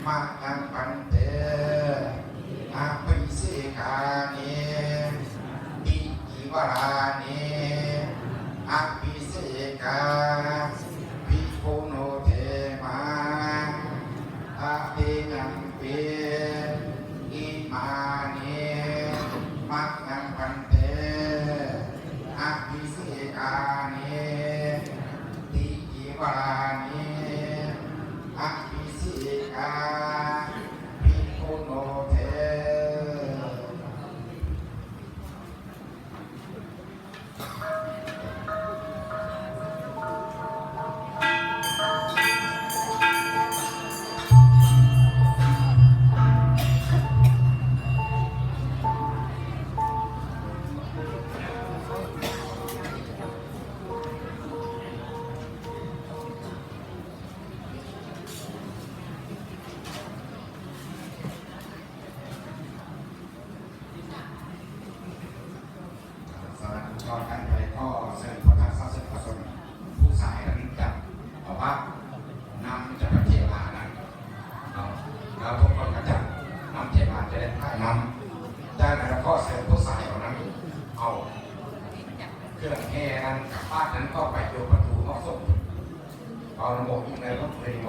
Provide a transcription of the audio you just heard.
ມະຍັງ ພັນເຕ ອະພິເສການິ ຕິຈີວະລານິ ອະພິເສກາ ພິກຂຸໂນ ເທມາ ຕະຕິຍັມປີ ອິມານິ ມະຍັງ ພັນເຕ ອະພິເສການິ ຕິຈີວະລານິ ອະພິເສກາ ພິກຂຸໂນ ເທ ສາທຸ ຂໍໃຫ້ ຂໍເຊີນພຸດທະສາສະນິກະຊົນ ຜູ້ຊາຍນຳຈັບເອົາພະນຳຈາກພະເຖລານັ້ນເນາະ ແລ້ວທຸກຄົນກໍຈັບນຳເຖລາຈະໄດ້ພະນຳ ຈາກນັ້ນກໍຂໍເຊີນຜູ້ຊາຍເອົານັ້ນ ເອົາເຄື່ອງແຫ່ນັ້ນກັບບາດນັ້ນເຂົ້າໄປຢູ່ປະຕູຮອດສົບ ເອົານະໂມອິງໃນບົດເພງ